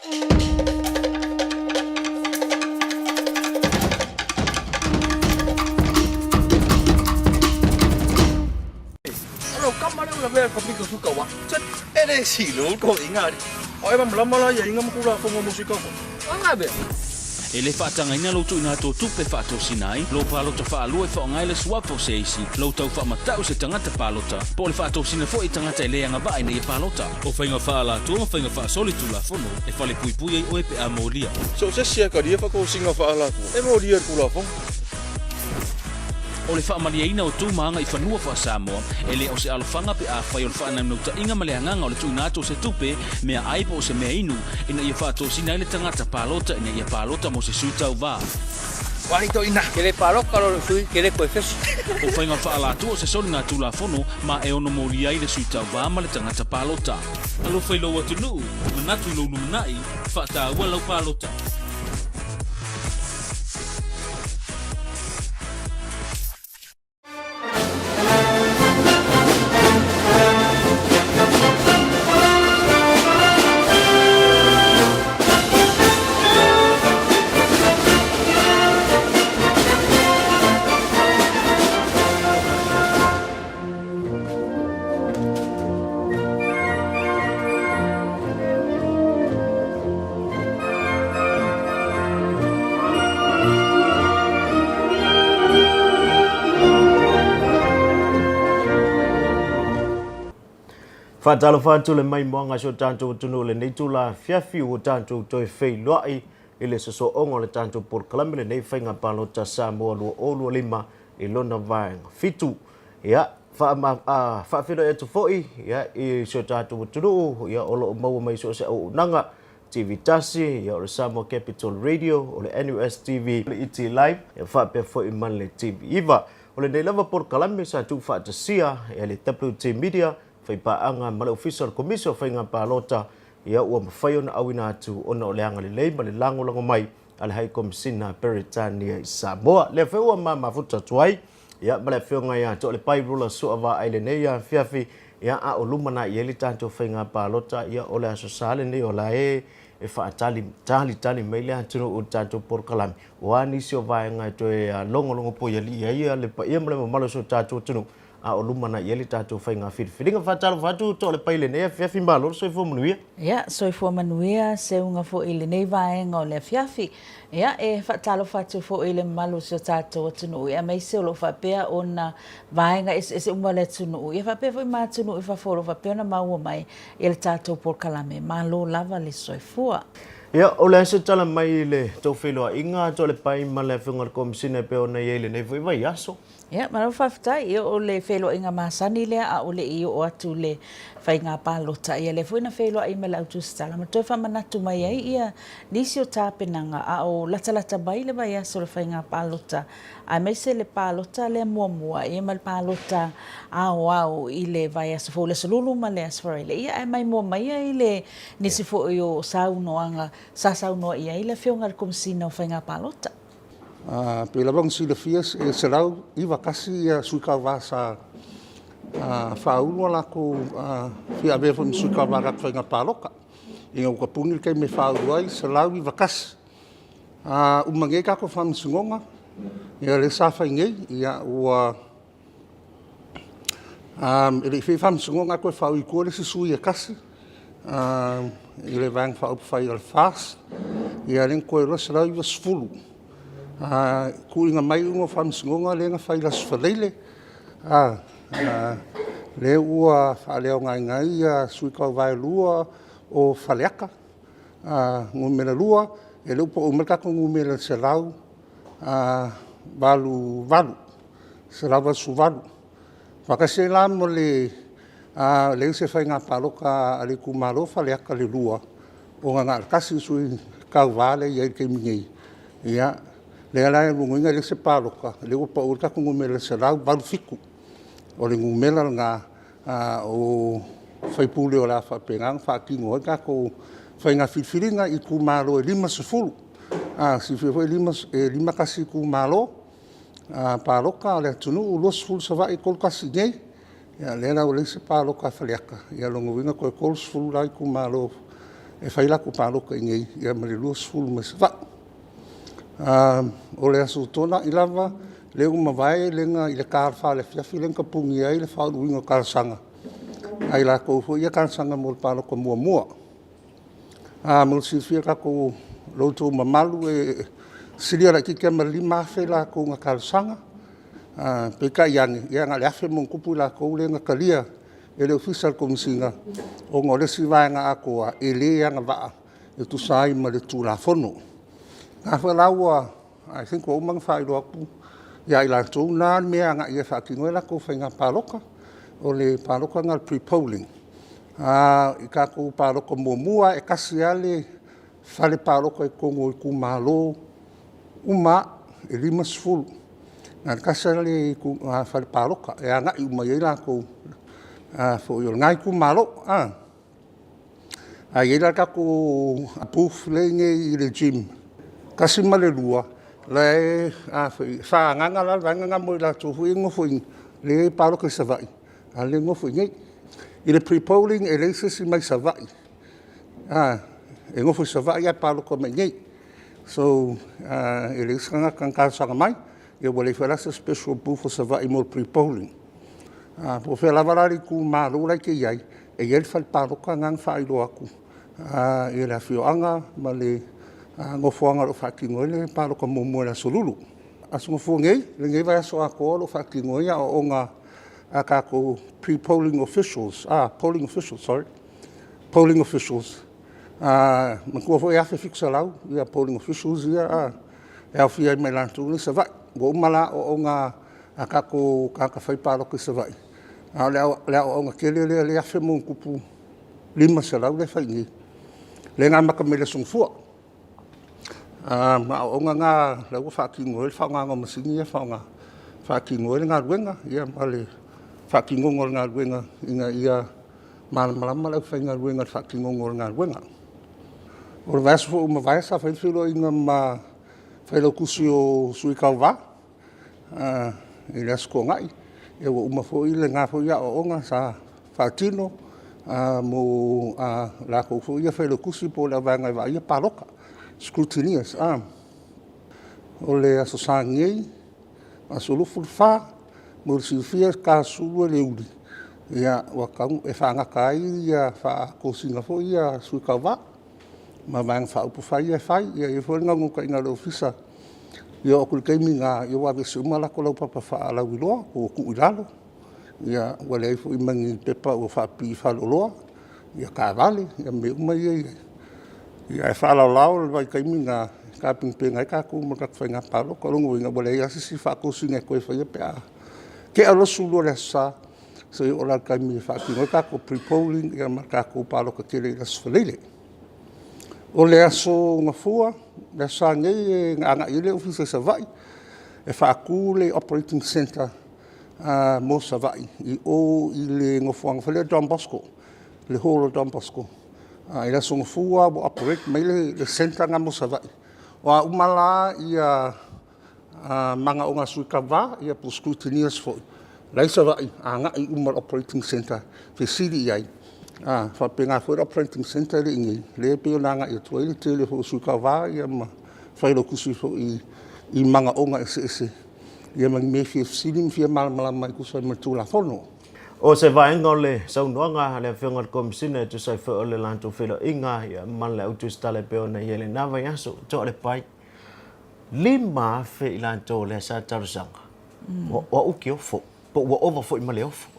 O lou kama lea ua lavea i le komiti o sui tauva. E le silo ko inga ali. O e malamalama la ia inga ma Tulafono mo sui tauva. O a mea? E le faatagaina lou tuuina atu o tupe faatosina ai lou palota faalua e faaaoga ai le suafa o se isi, lou tau faamatau se tagata palota, po o le faatosina foi i tagata e le agavaa ina ia palota. O faiga faaalatua ma faiga faasoli Tulafono e falepuipui ai oe pe a molia. So o se isi e talia faatosina faaalatua e molia i le Tulafono. O le faamalieina o tu ma agaifanua faa-Samoa, e le o se alofaga pe afai o le faanaunautai ma le agaga o le tuuina atu o se tupe, mea ai po o se mea inu, ina ia faatosina ai le tagata palota ina ia palota mo se sui tauva. Wani to ina. Ke le paloka lo sui ke le koe fesi. O faiga faaalatua o se soliga Tulafono ma e ono molia ai le sui tauva ma le tagata palota. Alofa i lou atunuu, manatu i lou lumanai, faataua lau palota. Faatalofa atu le maimoaga si o tatou atunuu i lenei itula afiafi ua tatou toe feiloai i le sosooga o le tatou polokalame lenei Faiga Palota Samoa 2025 i lona vaega 7. Ia, faafeiloai atu foi ia, i si o tatou atunuu ia, o lo o maua mai so o se auaunaga TV tasi, ia, o le Samoa Capital Radio, o le NUS TV, le ET Live, ia, faapea foi ma le TV 9. O lenei lava polokalame sa tuufaatasia e le WT Media, faipaaga ma le Ofisa o le Komisi o Faiga Palota, ia, ua mafai ona auina atu ona o le agalelei ma le lagolago mai a le High Komisina Peretania i Samoa. Lea foi ua ma mafuta atu ai ia ma le afioga ia Toalepai Rula Suavaai lenei afiafi, ia a o lumanai ai le tatou faiga palota, ia o le Aso Sa lenei o la e e faatali talitali mai le atunuu i le tatou polokalame. O a nisi o vaega e toe logologo poialii ai le paia ma le mamalu o si o tatou atunuu a o lumanai ai le tatou faiga filifiliga. Faatalofa atu Toalepai i lenei afiafi, malo le soifua manuia. Ia, soifua manuia seuga foi i lenei vaega o le afiafi. Ia, e faatalofa atu foi i le mamalu o si o tatou atunuu, aemaise o lo o faapea ona vaega eseese uma o le atunuu, ia faapea foi ma atunuu i fafo o lo o faapea ona maua mai i le tatou polokalame. Malo lava le soifua. Ia, o le a se tala mai i le tou feiloaiga, Toalepai ma le Afioga i le Komesina e pei ona i ai i lenei foi vaiaso? Ia, malo faafetai. Ia, o le feiloaiga masani lea a o le i oo atu le faiga palota. Ia, lea foi na feiloai ma le au tusitala ma toe faamanatu mai ai ia nisi o tapenaga a o latalata mai le vaiaso o le faiga palota, aemaise le palota lea muamua, ia ma le palota aoao i le vaiaso fou, le Aso Lulu ma le Aso Faraile. Ia, ae maimoa maia i le nisi foi o saunoaga sa saunoa i ai le Afioga i le Komesina o Faiga Palota. Pei lava ona silafia e 191 sui tauva sa faaulu a latou fia avea foi ma sui tauva i le latou faiga palota. Ina ua tapuni le taimi e faaulu ai, 191. A uma nei tatou faamasinoga, ia lea sa fai nei, ia ua E le i faia faamasinoga ae toe faaui i tua le isi sui e tasi i le Vaega Faaupufai o le FAST, ia lea na totoe ai loa le 190. Tuuina mai iuga o faamasinoga lea na fai i le Aso Faraile, lea ua faaleaogaina ai sui tauva e 2 o Faleata Nu.2, ia lea ua pau mai le tatou numera e 188. 188. Faatasi ai la ma le leai se faiga palota a le itumalo Faleata 2, ona na o le tasi le sui tauva lea e i ai i le taimi nei. Ia, lea la o lona uiga e leai se palota, lea ua pau ai le tatou numera i le 187. O le numera lena o sui usufono o le a faapena ona faatino ai le tatou faiga filifiliga i itumalo e 50. A silafia foi e 51 itumalo palota a le atunuu, 20 Savaii, 31 i inei. Ia lea la ua leai se palota a Faleata, ia lona uiga toe 30 la itumalo e fai lakou paloka i inei ia ma le 20 mai Savaii. O le Aso Toonai lava lea ua mavae lea i le ta o le 4 i le afiafi lea na tapuni ai le faauluina o talosaga a i latou foi ia e talosaga mo le palota muamua. Mo le silafia e tatou lo outou mamalu, e silia laitiiti lava ma le 5,000 i latou na talosaga, peitai ane, ia na o le 1,000+ i latou lea na talia e le Ofisa o le Komesina, ona o le isi vaega atoa e le agavaa e tusa ai ma le Tulafono. O lena foi la ua I think ua uma ona faailoa atu ia i latou na le mea e agai i ai e faatino ai a latou faiga palota, o le palota lena o le pre-polling. I tatou palota muamua, e tasi lava le fale palota i totonu o itumalo uma lava e 50. Na o le tasi lava le fale palota e agai uma i ai latou o lena itumalo. Ae i ai la le tatou booth lea e i inei i le gym 1 ma le 2, la e faaagaaga la le vaega lena mo i latou foi ia lea e palota i Savaii, a o lea e nofo i inei. I le pre-polling, e leai se isi mai Savaii e nofo i Savaii ae palota mai i inei. So, e leai se tagata na talosaga mai, ia ua leai foi la se special booth a Savaii mo le pre-polling. Po o fea lava la le itumalo la e te i ai, e i ai le fale palota lena na faailoa atu i le afioaga ma le nofoaga o lo o faatino ai le palota muamua i le Aso Lulu. Aso Gafua nei, lenei vaiaso atoa o lo o faatino ai aoaoga a tatou pre-polling officials, polling officials, sorry, polling officials. Manatua foi e 1,700 polling officials ia e aofia ai ma i latou ia i Savaii. Ua uma la aoaoga a tatou tagata fai palota i Savaii, a o le aoaoga tele lea e 1,500 lea e fai i inei, lea na amata mai le Aso Gafua. O aoaoga na o lea ua faatino ai le faaaogaina o masini ia e faatino ai le galuega, ma le faatinoga o le galuega ina ia malamalama le aufaigaluega i le faatinoga o le galuega. O le vaiaso foi ua mavae sa fai le feiloaiga ma le Failautusi o Sui Tauva i le Aso Toonai, ua uma foi lena foi aoaoga sa faatino mo latou foi ia Failautusi po o le vaega e vaaia palota, scrutineers. O le Aso Sa nei, aso 24, mo le silafia e ta le 10 i le aoauli, e faagata ai faatosina foi ia a sui tauva ma Vaega Faaupufai ia e fai. E i ai foi le naunautaiga o le Ofisa ia oo atu i le taimi lena, ua aveese uma a latou laupapa faalauiloa ua tuu i lalo, ua leai foi ma ni pepa ua faapipii i faleoloa, ia taavale, ma mea uma ia. Ae faalaolao le vaitaimi lena e tapenapena ai tatou mo le tatou faiga palota. O lona uiga ua leai lava se isi faatosina e toe faia pe a tea loa le 12 i le aso Sa seia oo la i le taimi e faatino ai tatou pre-polling ma le tatou palota tele i le Aso Faraile. O le Aso Gafua, le Aso Sa nei e agai ai le Ofisa i Savaii e faatu le operating centre mo Savaii i o i le nofoaga foi lea o Don Bosco, le Hall o Don Bosco. I le Aso Gafua ua operate mai le centre lena mo Savaii. O a uma la manaoga a sui tauva po o scrutineers foi la e i Savaii, agai uma i le operating centre e fesili i ai. E faapena foi le operating centre lea e i inei, lea e pei ona agai atu ai le tele foi o sui tauva ma failautusi foi i manaoga eseese ma ni mea e fia fesili ma fia malamalama ai e tusa ai ma le Tulafono. O se vaega o le saunoaga a le Afioga i le Komesina e tusa ai foi o le latou feiloaiga ma le au tusitala e pei ona i ai i lena vaiaso, toa le pai 5,000 i latou o lea sa talosaga, ua uki ofo, po ua ova foi ma le ofo.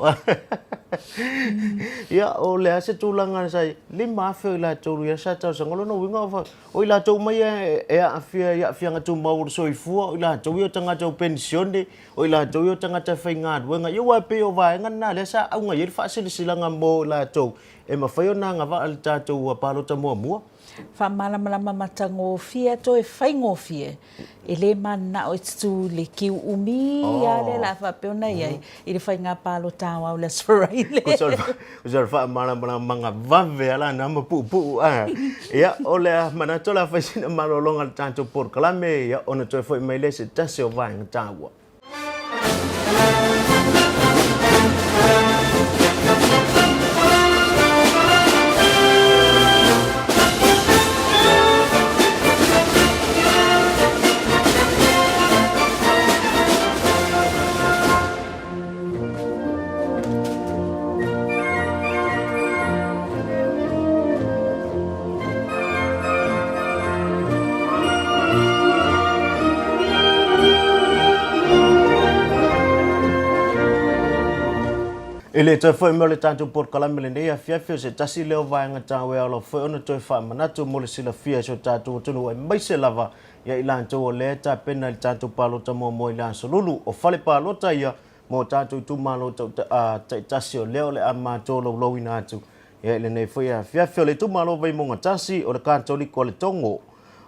Ia, o le a se tulaga sa i ai? 5,000 o i latou ia sa talosaga, o lona uiga o i latou uma ia e aafia i aafiaga tumau o le soifua, o i latou ia o tagata ua penisione, o i latou ia o tagata e faigaluega. Ia aua e pei o vaega na lea sa auga i ai le faasilasilaga mo i latou e mafai ona agavaa i le tatou palota muamua. Faamalamalama matagofie toe faigofie, e le mananao e tutū i le kiu umi lava lea o le a faapea ona i ai i le faiga palota aoao i le Aso Faraile. Kusa o le faamalamalamaga vave lava lena ma puupuu. Ia, o le manatu o le a fai sina malologa i le tatou polokalame, ia, ona toe foi mai lea i se tasi o vaega taua. E le toe foi mai o le tatou polokalame lenei afiafi o se tasi lea o vaega taua e ao lava foi ona toe faamanatu mo le silafia e si o tatou atunuu aemaise lava ia i latou o lea e tapena i le tatou palota muamua i le Aso Lulu. O fale palota ia mo tatou itumalo taitasi o lea o le a matou laulauina atu ia i lenei foi afiafi. O le itumalo Vaimauga 1, o le Katoliko a Letogo.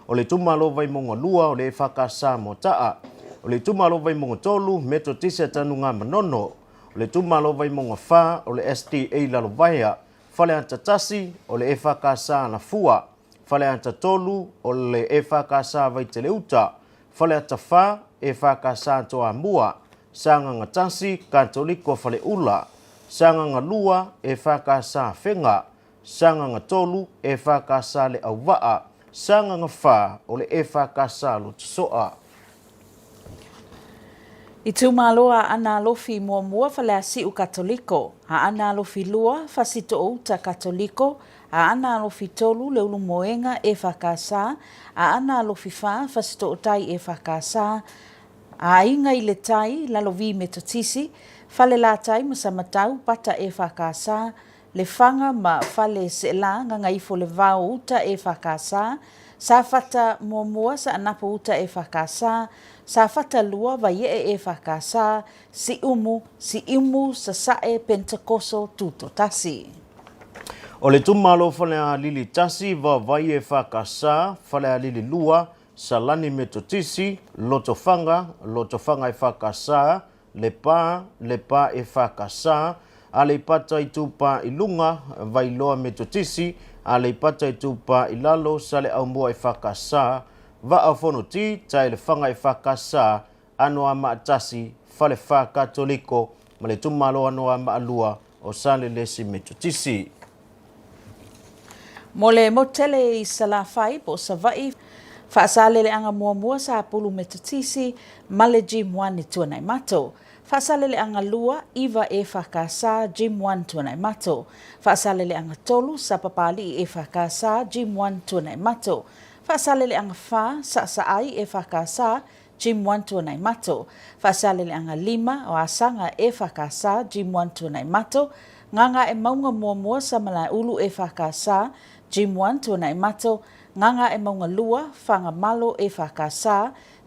O le itumalo Vaimauga 2, o le EFKS Moataa. O le itumalo Vaimauga 3, Metotisi a Tanugamanono. O le itumalo Vaimauga 4, o le SDA Lalovaea. Faleata 1, o le EFKS Alafua. Faleata 3, o le EFKS Vaiteleuta. Faleata 4, EFKS Toamua. Sagaga 1, Katoliko Faleula. Sagaga 2, EFKS Afega. Sagaga 3, EFKS Leauvaa. Sagaga 4, o le EFKS Lotosoa. Itumalo Aana Alofi Muamua Faleasiu Katoliko, Aana Alofi 2 Fasitoouta Katoliko, Aana Alofi 3 Leulumoega EFKS, Aana Alofi 4 Fasitootai EFKS, Aiga i le Tai, Lalovi Metotisi, Falelatai ma Samatau, Pata EFKS, Lefaga ma Fale Seela, Gagaifo le Vao Uta EFKS, Safata Muamua, Saanapu Uta EFKS, Safata 2, Vaiee EFKS, Siumu, Siumu Sasae Pentekoso Tutotasi. O le itumalo Falealili 1, Vaovai EFKS, Falealili 2, Salani Metotisi, Lotofaga, Lotofaga EFKS, Lepa, Lepa EFKS, Aleipata Itupa i Luga, Vailoa Metotisi, Aleipata Itupa i Lalo, Saleaaumua EFKS, Vaa o Fonoti, Taelefaga EFKS, Anoamaa 1, Falefa Katoliko ma le itumalo Anoamaa 2 o Salelesi Metotisi. Mo le motu tele i Salafai po o Savaii, Faasaleleaga muamua Sapulu Metotisi ma le Gym One i Tuanaimato. Faasaleleaga 2, 9 EFKS Gym One Tuanaimato. Faasaleleaga 3, Sapapalii EFKS Gym One Tuanaimato. Faasaleleaga 4, Saasaai EFKS Gym One Tuanaimato. Faasaleleaga 5, o Asaga EFKS Gym One Tuanaimato. Gagaemauga Muamua Samalaeulu EFKS Gym One Tuanaimato. Gagaemauga 2, Fagamalo EFKS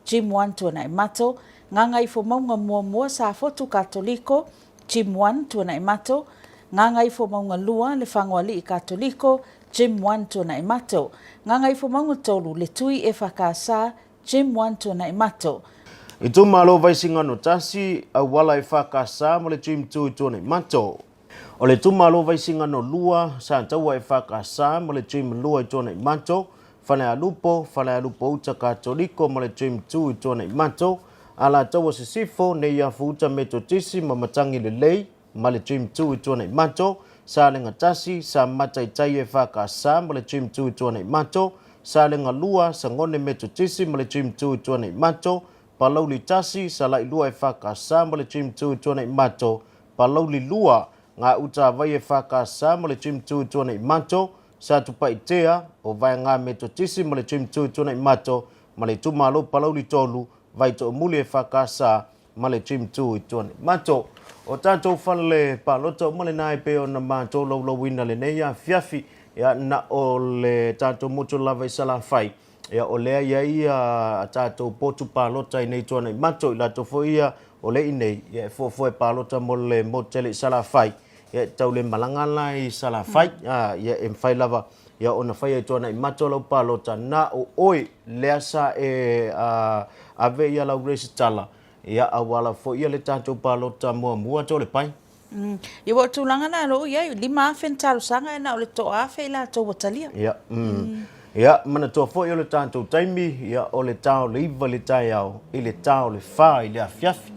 Gym One Tuanaimato. Gagaifomauga Muamua Safotu Katoliko Gym One Tuanaimato. Gagaifomauga 2, Lefagoalii Katoliko Gym One Tuanaimato. Gagaifomauga 3, Letui EFKS Gym One Tuanaimato. Itumalo Vaisigano 1, Auala EFKS ma le Gym 2 i Tuanaimato. O le itumalo Vaisigano 2, Sataua EFKS ma le Gym 2 i Tuanaimato, Falealupo, Falealupo Uta Katoliko ma le Gym 2 i Tuanaimato, Alataua Sisifo, Neiafu Uta Metotisi ma Matangi Lelei ma le Gym 2 i Tuanaimato, Salega 1, Samata i Tai EFKS ma le Gym 2 i Tuanaimato, Salega 2, Sagone Metotisi ma le Gym 2 i Tuanaimato, Palauli 1, Salailua EFKS ma le Gym 2 i Tuanaimato, Palauli 2, Gautavai EFKS ma le Gym 2 i Tuanaimato, Satupaitea, o Vaega Metotisi ma le Gym 2 i Tuanaimato, ma le itumalo Palauli 3, Vaitoomuli EFKS ma le Gym 2 i Tuanaimato. O tatou fale palota uma lena e pei ona matou laulauina lenei afiafi, ia na o le tatou motu lava i Salafai, ia o lea i ai a tatou potu palota i nei Tuanaimato, i latou foi ia o lea i nei, ia e fuafua e palota mo le motu tele i Salafai, ia e tau le malaga la i Salafai, ia e mafai lava ia ona faia i Tuanaimato lau palota, na o oe lea sa e ave ia lau resitala, ia auala foi ia le tatou palota muamua to le pai. Ia ua o tulaga na lou i ai, 5,000 ni talosaga e na o le 1,000 i latou ua talia. Ia, Ia, manatua foi o le tatou taimi, ia, o le ta o le 9 i le taeao, i le ta o le 4 i le afiafi.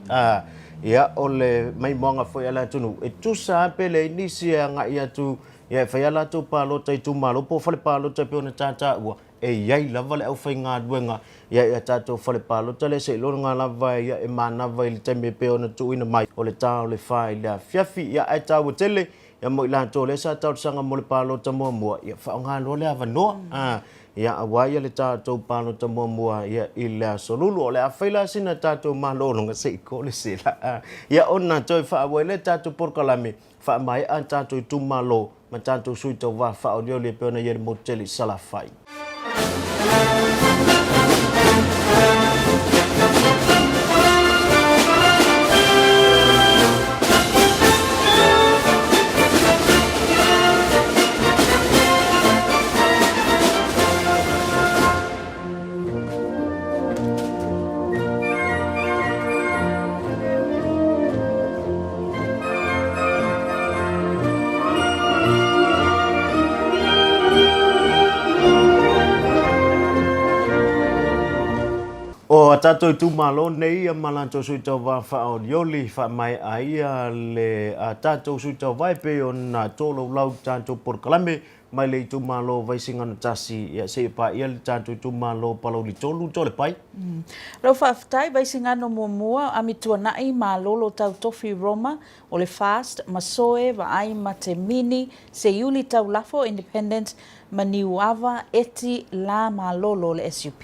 Ia, o le maimoaga foi a le atunuu, e tusa lava pe leai nisi e agai atu, ia, e fai a latou palota i itumalo po o fale palota e pei ona tataua, e i ai lava le aufaigaluega ia i a tatou fale palota lea seiloga lava ia e manava i le taimi e pei ona tuuina mai o le ta o le 4 i le afiafi. Ia, ae taua tele. Ia mo i latou lea sa talosaga mo le palota muamua, ia faaaoga loa le avanoa. Ia aua ia le tatou palota muamua ia i le aso Lulu. O le a fai la sina tatou malologa se i ko le sela. Ia ona toe faaauau ai lea tatou polokalame faamaea tatou itumalo ma tatou sui tauva faaolioli e pei ona i ai le motu tele i Salafai. O a tatou itumalo nei ia ma latou sui tauva faaolioli faamaea ia le a tatou sui tauva e pei ona tolaulau tatou polokalame mai le itumalo o Vaisigano 1 ia seia paia le tatou itumalo o Palauli 3 Toalepai. Lau faafetai Vaisigano muamua Amituanai Malolo Tautofi Roma o le Fast Masoe Vaai Mate Mini Seiuli Taulafo Independent Maniuava Eti La Malolo o le SUP.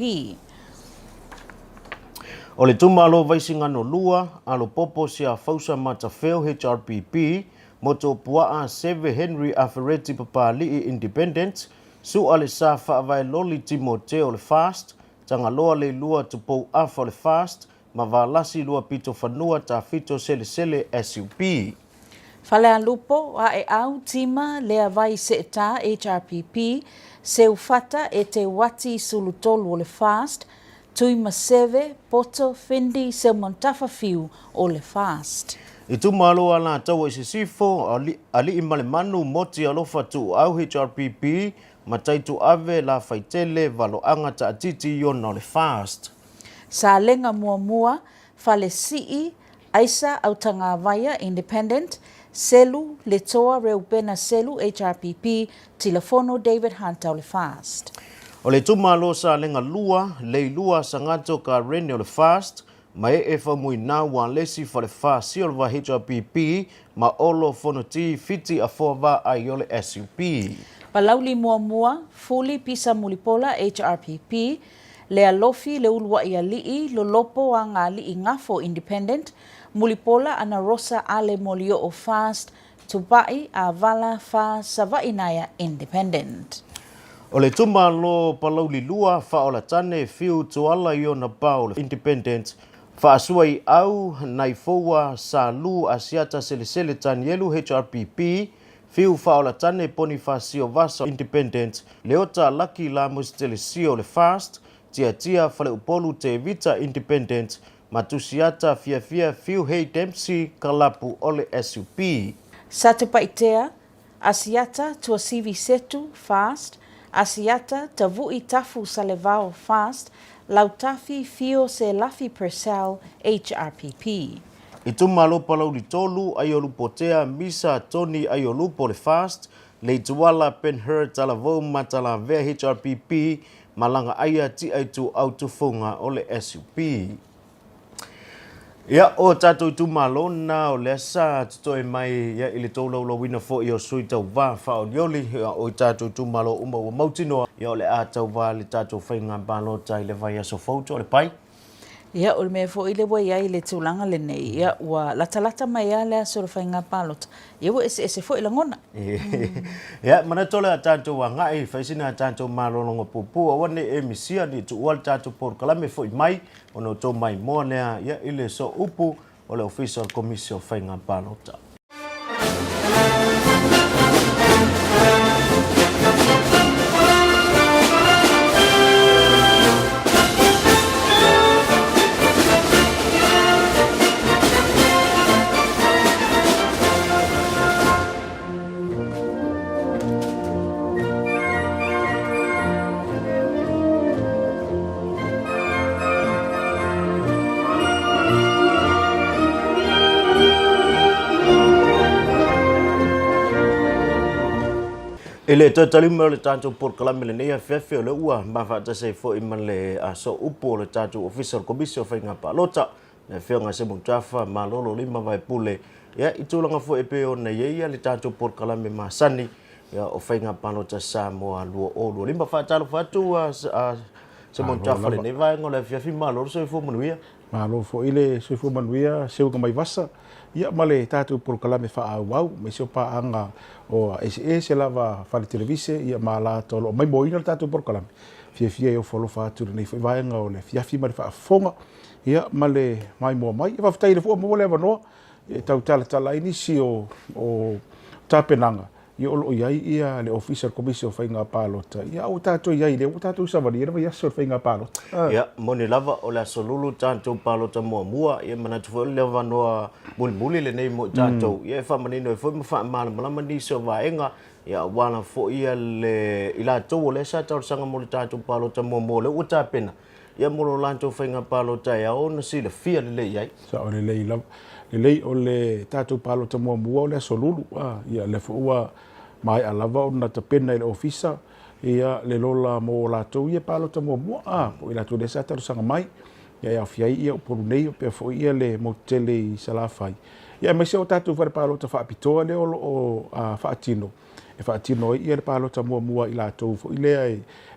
O le itumalo o Vaisigano 2, Alopopo Siafausa Matafeo HRPP, Motuopuaa Seve Henry Afereti Papali'i Independent, Su'a Le Sa Faavae Loli Timoteo o le Fast, Tagaloa Leilua Tupou Afa o le Fast, ma Valasi Luapito Fanua Tafito Selesele SUP. Falealupo, Aeau, Tima, Leavai Seeta HRPP, Seufata e Te Wati Sulutolu o le Fast, Tuimaseve, Poto, Findi, Seumantafa Fiu o le Fast. Itumalo Alataua i Sisifo, Aliimalemanu, Moti Alofa Tuuau HRPP, Mataituave, Lafaitele, Valoaga Taatiti Iona o le Fast. Salega Muamua, Falesii, Aisa Autagavaia, Independent, Selu, Letoa Reupena Selu, HRPP, Tilafono David Hunter o le Fast. O le itumalo Salega 2, Leilua Sagato Karene o le Fast, Maee Faumuina Walesi Falefa Silva HRPP, ma Olo Fonoti Fiti Afoa Vaai o le SUP. Palauli Muamua, Fuli Pisa Mulipola, HRPP, Lealofi Leuluaʻi Aliʻi, Lolopo Agaliʻi Gafo Independent, Mulipola Ana Rosa Ale Molioo Fast, Tupaʻi Avala Fa Savaʻi Naea Independent. O le itumalo Palauli 2, Faaolatane, Fiu Tuala Iona Paul Independent, Faasua Iau, Naifoua, Salu, Asiata Selesele Tanielu HRPP, Fiu Faaolatane Ponifasio Vasa Independent, Leota Lucky Lamus Telesio le Fast, Tiatia Faleupolu Tevita Independent, Matusiata Fiafia Fiu Hei Dempsey Kalapu o le SUP. Satupaitea, Asiata Tuasivi Setu, Fast, Asiata Tavu'i Tafu Salevao, Fast, Lautafi Fio Selafi Purcell, HRPP. Itumalo Palauli 3, Aiolupotea, Misa Tony Aiolupo le Fast, Leituala Ben-Hur Talavou Matalavea HRPP, Malaga Aia Ti'a Ituau Tufoga o le SUP. Ia, o tatou itumalo na o lea sa totoe mai ia i le tolaulauina foi o sui tauva faaolioli, ia, o i tatou itumalo uma ua mautinoa, ia o le a tauva le tatou faiga palota i le vaiaso fou Toalepai. Ia, o le mea foi lea ua i ai le tulaga lenei, ia, ua latalata mai lava le aso o le faiga palota, ia ua eseese foi lagona. Ia, manatu o le a tatou agai, fai sina tatou malologa puupuu, aua ne i e misia ni tuua le tatou polokalame foi mai, ona o tou maimoa lea, ia, i le sooupu o le Ofisa o le Komisi o Faiga Palota. I le toe tali mai o le tatou polokalame lenei afiafi o lea ua mafaatasi ai foi ma le sooupu o le tatou Ofisa o le Komisi o Faiga Palota. Le Afioga Seumanutafa Malolo Lima Vaepule, ia, i tulaga foi e pei ona i ai ia le tatou polokalame masani, ia, o Faiga Palota Samoa 2025. Faatalofa atu a Seumanutafa i lenei vaega o le afiafi, malo le soifua manuia. Malo foi le soifua manuia Seuga Maivasa, ia ma le tatou polokalame faaauau, aemaise o paaga o eseese lava fale televise, ia ma alata o lo o maimoaina le tatou polokalame. Fiafia e ofo alofa atu i lenei foi vaega o le afiafi ma le faafofoga. Ia, ma le maimoa mai. Ia, faafetai i le fua maua le avanoa e tau talatala ai nisi o, o tapenaga ia o lo o i ai ia le Ofisa o le Komisi o Faiga Palota. Ia, ua tatou i ai lea ua tatou savalia le vaiaso o le Faiga Palota. Ah. Ia, moni lava o le aso lulu tatou palota muamua, ia manatu foi o le avanoa mulimuli lenei mo i tatou. Ia e faamanino ai foi ma faamalamalama nisi o vaega, ia aua lava foi ia le i latou o lea sa talosaga mo le tatou palota muamua o lea ua tapena. Ia mo lo latou faiga palota e ao ona silafia lelei ai. Sao lelei lava. Lelei o le tatou palota muamua o le aso lulu. A, ia lea foi ua maea lava ona tapena e le ofisa ia le lola mo latou ia palota muamua. A, po o i latou lea sa talosaga mai. Ia e aofia ai ia Upolu nei faapea foi ia le motu tele i Salafai. Ia aemaise o tatou fale palota faapitoa lea o lo o faatino. e faatino ai ia le palota muamua i latou foi lea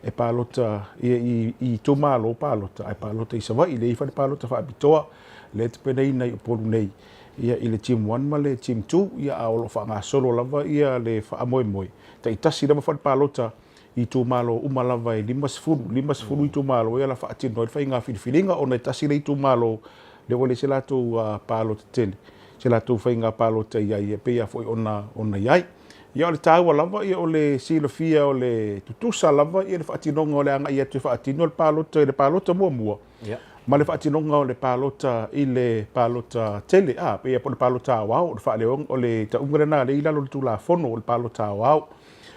e palota ia i itumalo palota ae palota i Savaii lea i fale palota faapitoa lea e tapenaina i Upolu nei ia i le team 1 ma le team 2 ia a o lo o faagasolo lava ia le faamoemoe taitasi lava fale palota i itumalo uma lava e 50, 50 itumalo ia la faatino ai le faiga filifiliga ona e tasi le itumalo lea ua leai se latou palota tele, se latou faiga palota i ai e pei lava foi ona ona i ai. Ia o le taua lava ia o le silafia o le tutusa lava ia le faatinoga o le agai atu e faatino le palota i le palota muamua. Yeah. Ma le faatinoga o le palota i le palota tele, a, pei po o le palota aoao, o le faaleoga, o le tauga lena lea i lalo o le Tulafono o le palota aoao.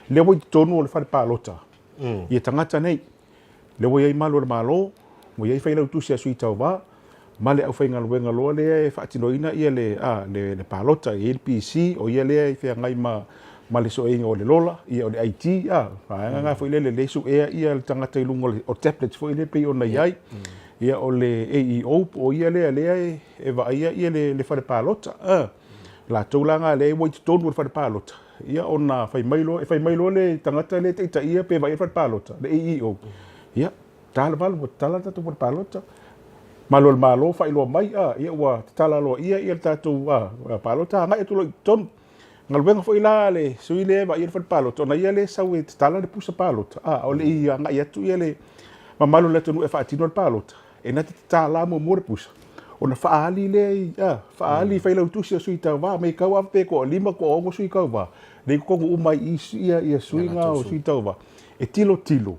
Lea ua i totonu o le fale palota ia tagata nei. Lea ua i ai malu o le Malo, ua i ai failautusi a sui tauva, ma le aufaigaluega loa lea e faatinoina ia le, a, le, le palota. E i ai le PC, o ia lea e feagai ma, ma le sueina o le lola, ia o le IT, a, vaega na foi lele, lea e suea ia le tagata i luga o le o tablets foi lea pei ona i ai. Ia o le AEO, po o ia lea lea e, e vaaia ia le, le fale palota. A, latou la na lea ua i totonu o le fale palota. Ia ona fai mai loa, e fai mai loa le tagata lea e taitaia pe vaai i le fale palota, le AEO. Ia, ta le valu ua tatala le tatou fale palota. Malo le Malo faailoa mai, a, ia ua tatala aloaia ia le tatou a, palota, agai atu loa i totonu. Galuega foi la a le sui lea e vaaia le fale palota, ona ia lea e sau e tatala le pusa palota, a, a o le i agai atu ia le mamalu o le atunuu e faatino le palota. E na te tatala muamua le pusa, ona faaali lea i, a, faaali i failautusi o sui tauva, mei kau ava pe toalima, toaono sui tauva, lea i totonu uma i i ia, ia suiga o sui tauva, e tilotilo,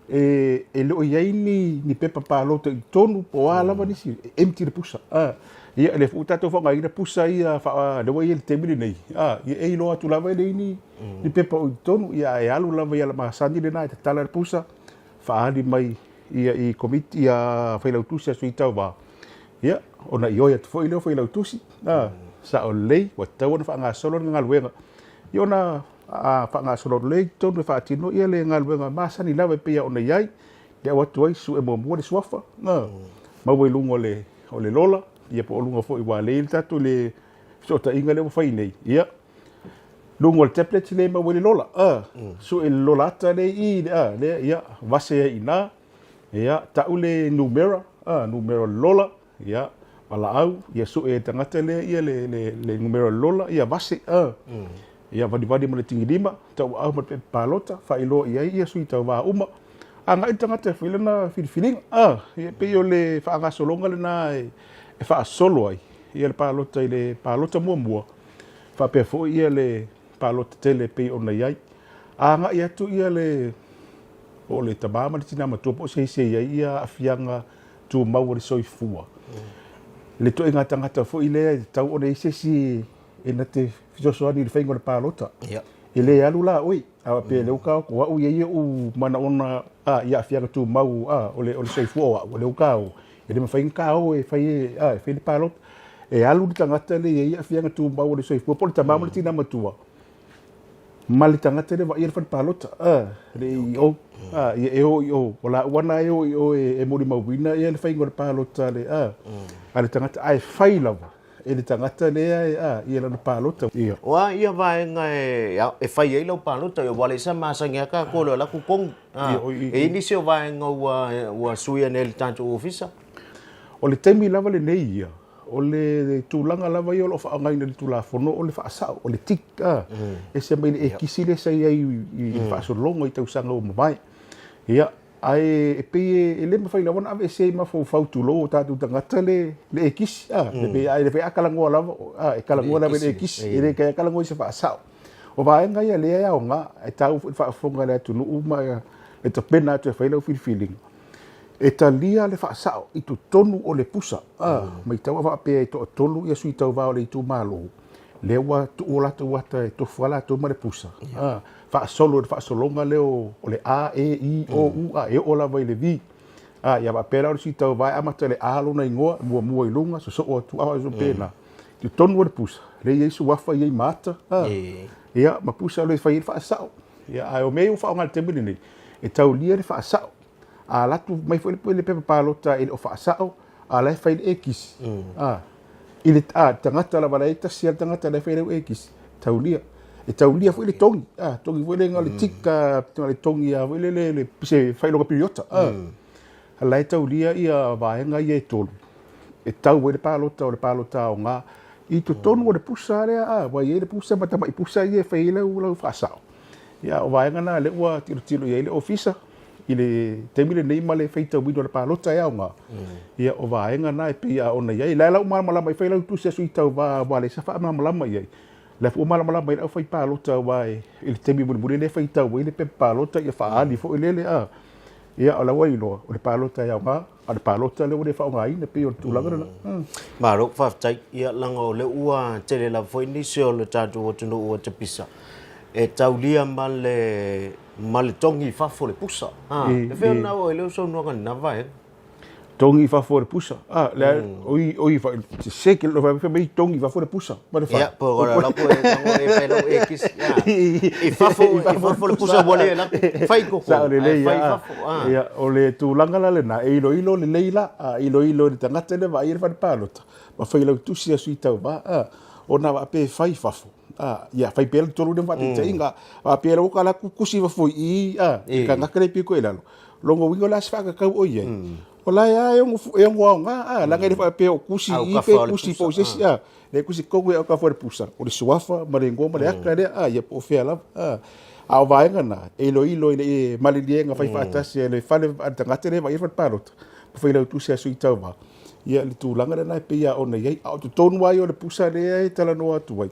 e, e le o i ai ni, ni pepa palota i totonu, po o a lava nisi, e empty le pusa. A, ia, lea foi ua tatou faaaogaina pusa ia, faa, lea ua i ai i le taimi lenei, a, ia e iloa atu lava e leai ni, ni pepa o i totonu, ia ae alu lava i ala masani lena e tatala le pusa, faaali mai ia i komiti ia failautusi a sui tauva ia ona ioe atu foi lea o failautusi a sao lelei ua tatau ona faagasolo le galuega ia ona a faagasolo lelei totonu e faatino ia le galuega masani lava e pei ona i ai le au atu ai sue muamua le suafa a maua i luga o le o le lola ia po o luga foi ua lei le tatou le fesootaiga lea ua fai nei ia luga o le tablet le maua i le lola a sue i le lola ata le i le a lea ia vase ai i ina ia tau le numera a numera o le lola ia valaau ia sue e tagata lea ia le le le numera o le lola ia vase a ia valivali ma le tigilima tauaau ma le pepa palota faailoa i ai ia sui tauva uma agai le tagata e fai lana filifiliga a ia pei o le faagasologa lena e e faasolo ai ia le palota i le palota muamua Faapea foi ia le palota tele e pei ona i ai. A agai atu ia le po o le tama ma le tina matua po o se isi e i ai ia aafiaga tumau o le soifua. Le ituaiga tagata foi lea e tatau ona i ai se isi e na te fesoasoani i le faiga o le palota. E le alu la oe, a faapea lea ua taoto o au e i ai ou manaoga i aafiaga tumau o le soifua o au, o lea ua taoto, E le mafai ona ta o e fai e, a, e fai le palota. E alu le tagata lea e i ai aafiaga tumau o le soifua po o le tama ma le tina matua. Ma le tagata lea e vaaia le fale palota, le AEO, ia e o i o, o laua na e o i o e molimauina le faiga o le palota a le tagata, ae fai lava e le tagata lea ia lana palota. Ia. O a ia vaega e fai ai lau palota, ia ua leai sa masani lava tatou i le alu atu togi. E i ai nisi o vaega ua suia nei e le tatou ofisa? O le taimi lava lenei ia, O le tulaga lava ia o lo o faaaogaina i le Tulafono o le faasao, o le tick, a, ese mai le ekisi lea sa i ai i le faasologa i tausaga ua mavae. Ia, ae e pei e le mafai lava ona aveesea i mafaufau tulou o tatou tagata le ekisi, a, le pei a le talanoa lava, a, e talanoa lava i le ekisi, e le toe talanoa i se faasao. O vaega ia lea e aoga, e taua foi i le faafofoga a le atunuu ma le tapena atu e fai lau filifiliga. E talia le faasao i totonu o le pusa. A, matau a faapea e toatolu ia sui tauva o le itumalo, lea ua tuu o latou ata e tofu lava latou ma le pusa. A, faasolo i le faasologa lea o le A, E, I, O, U, a, e oo lava i le V. A, ia faapea la o le sui tauva e amata i le A lona igoa, muamua i luga, sosoo atu, a, faapena. I totonu o le pusa, lea e i ai suafa, e i ai ma ata, a, ia, ma pusa lea e fai ai le faasao. Ia, ae o mea ia ua faaaoga i le taimi lenei, e taulia le faasao. A alu atu mai foi le pepa palota e le o faasao, a la e fai le ekisi. A, i le a, tagata lava la e tasi le tagata la e fai lau ekisi, taulia. E taulia foi le togi, a, togi foi le le tick, le togi a foi le le se faailoga piriota. A, la e taulia ia vaega ia e tolu e tau ai le palota o le palota aoga i totonu o le pusa lea, a, ua i ai le pusa ma tamai pusa ia e fai ai lau faasao. Ia, o vaega na lea ua tilotilo i ai le ofisa i le taimi lenei ma le faitauina o le palota e aoga. Ia, o vaega na e pei a ona i ai. La e la ua malamalama i fai lau tusi a sui tauva aua leai se faamalamalama i ai. La foi ua malamalama ai le aufai palota aua i le taimi mulimuli lea e faitau ai le pepa palota ia faaali foi lele a. Ia, o la ua iloa, o le palota e aoga, a o le palota lea ua le faaaogaina, pei o le tulaga lena. Malo, faafetai. Ia, leaga o lea ua tele lava foi nisi o le tatou atunuu ua tapisa e taulia ma le ma le togi i fafo o le pusa. E fea ona oo ai lea saunoaga i lena vaega? Togi i fafo o le pusa. Ah, le oi oi fa se ke lo fa mai togi i fafo o le pusa. Ma le fa. Ia, po o la ko e tango e fai lau e kisi. I fafo i fafo le pusa ua le la fai koko. Sa o le lei fai fafo. Ia, o le tulaga la lena e iloilo lelei la, iloilo i le tagata le vaai i le fale palota ma fai lau tusi a sui tauva ona faapea e fai i fafo. Ia fai pea le tolu lea ma faataitaiga. Faapea la ua ka la kusi fafo i i, i tagata le pito i lalo. Lona uiga o le a se faakakau o i ai? O la e a e ono, e ono aoga, a, leaga e le faapea o kusi i i pe kusi po o se isi, a, le kusi tonu e aokafa o le pusa, o le suafa ma le igoa ma le ata lea, a, ia po o fea lava, a. A o vaega na, e iloilo i le maliliega fai faatasi a le fale a le tagata lea e vaai ai le fale palota, ma failautusi a sui tauva, ia le tulaga lena e pei lava ona i ai. A o totonu lava ia o le pusa lea e talanoa atu ai,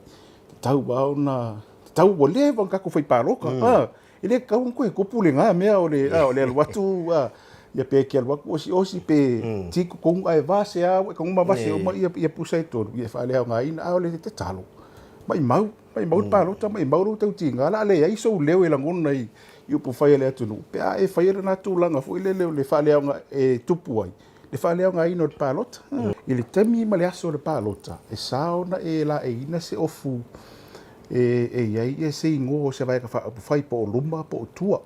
tatau lava ona, tatau, ua leva ona tatou fai palota, a. E le tatau ona toe tupu lena mea o le, o le alu atu, a, ia pe te alu atu osiosi pe ti totonu ae vase lava ua e tago ma vase uma ia, ia pusa e tolu, ia e faaleaogaina. A o le tatalo, maimau, maimau le palota, maimau lou tautiga, o le a leai sou leo e lagona i, i upufai a le atunuu, pe a e faia lena tulaga foi lele o le faaleaoga e tupu ai le faaleaogaina o le palota. I le taimi ma le aso o le palota, e sa ona e laeiina se ofu e i ai se igoa o se vaega faaupufai po o luma po o tua,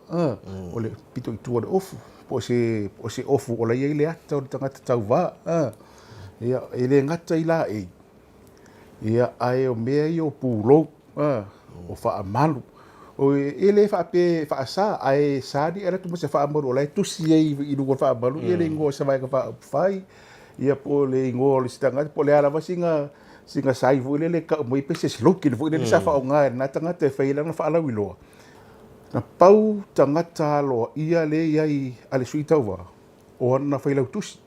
o le pito i tua o le ofu, po o se, o se ofu o la e i ai le ata o le tagata tauva. Ia, e le gata i laei, ia, ae o mea ia o pulou, o faamalu. O, e le faapea e faasa, ae sa ni e alu atu ma se faamalu o la e tusi ai i luga o le faamalu, ia le igoa o se vaega faaupufai, ia po o le igoa o le isi tagata, po o le a lava sina sina sign foi lele e tau mai pe se slogan foi lele sa faaaoga e lena tagata e fai ai lana faalauiloa. Na pau tagata aloaia lea e i ai a le sui tauva, o ana failautusi.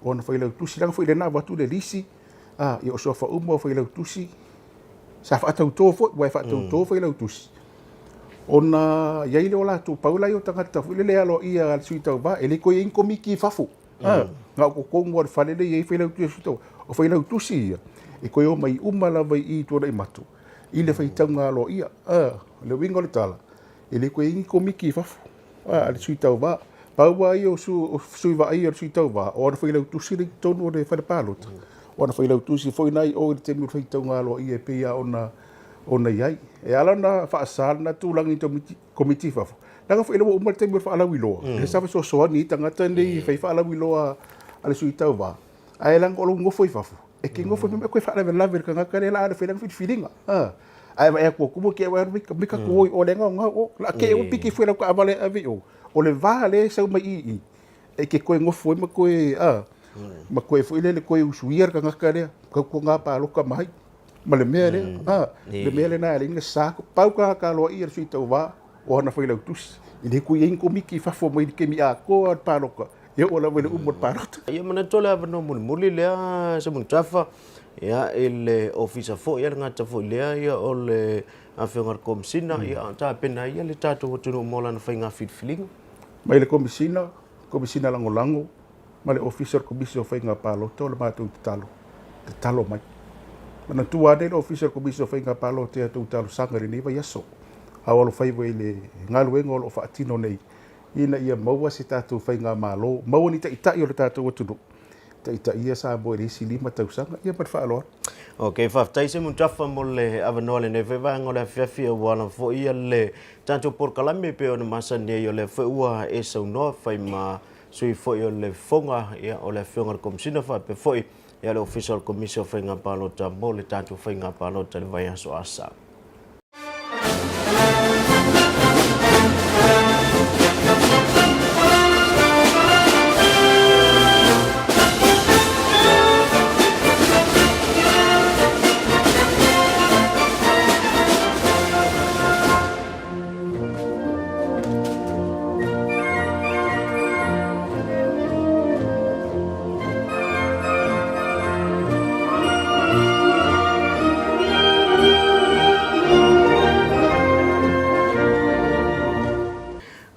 O ana failautusi, leaga foi lena avatu le lisi, ia o suafa uma o failautusi, sa faatauto foi, aua e faatauto failautusi, ona i ai lea o latou, pau la ia o tagata foi lele aloaia a le sui tauva, e le toe i ai ni komiti i fafo. Na o totonu lava o le fale lea e i ai failautusi. O failautusi ia, e toe omai uma lava i i i Tuanaimato i le faitauga aloaia. O le uiga o le tala, e le toe i ai ni komiti i fafo a le sui tauva. Pau lava ia o sui vaaia o le sui tauva, o ana failautusi lea i totonu o le fale palota, o ana failautusi foi na i o i le taimi o le faitauga aloaia e pei lava ona ona i ai. E ala ona faasa lena tulaga i komiti i fafo, leaga foi lea ua uma le taimi o le faalauiloa, lea sa fesoasoani ai tagata nei e fai faalauiloa a le sui tauva, ae leaga o lou nofo i fafo, e te nofo fai mai koe faalavelave i le tagata lea o le a alu e fai lana filifiliga. Ae vaai atu ua te alu ma tatou o i o lea e gaogao o. O le a te ua piki foi lau taavale e ave i o. O le va lea e sau mai i i, e te toe nofo ai ma toe, ma toe foi lele toe usuia le tagata lea, tautuana palota mai ma le mea lea. Le mea lena e ala ai ona sa, pau tagata aloaia le sui tauva o ana failautusi. E le toe i ai ni komiti i fafo mai i le taimi atoa o le palota, e oo lava i le uma o le palota. Ia manatu o le avanoa mulimuli lea Seumanutafa, ia i le ofisa foi, ia le gata foi lea ia o le Afioga i le Komesina, ia a o tapena ai le tatou atunuu mo lana faiga filifiliga. Mai le Komesina, Komesina Lagolago ma le Ofisa o le Komisi o Faiga Palota o le matou tatalo, tatalo mai. Manatua ane le Ofisa o le Komisi o Faiga Palota i a outou talosaga i lenei vaiaso, a o alofaiva i le galuega o lo o faatino nei ina ia maua se tatou faigamalo, maua ni taitai o le tatou atunuu, taitaia Samoa i le isi 5 tausaga. Ia ma le faaaloalo. Ok, faafetai Seumanutafa mo le avanoa lenei foi vaega o le afiafi aua lava foi le tatou polokalame pei ona masani ai o lea foi ua e saunoa fai ma sui foi o le Fofoga ia, o le Afioga i le Komesina faapea foi ia le Ofisa o le Komisi o Faiga Palota mo le tatou faiga palota i le vaiaso asa.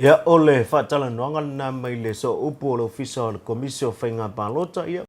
Ia, o le faatalanoaga lena mai le sooupu o le Ofisa o le Komisi o Faiga Palota, ia.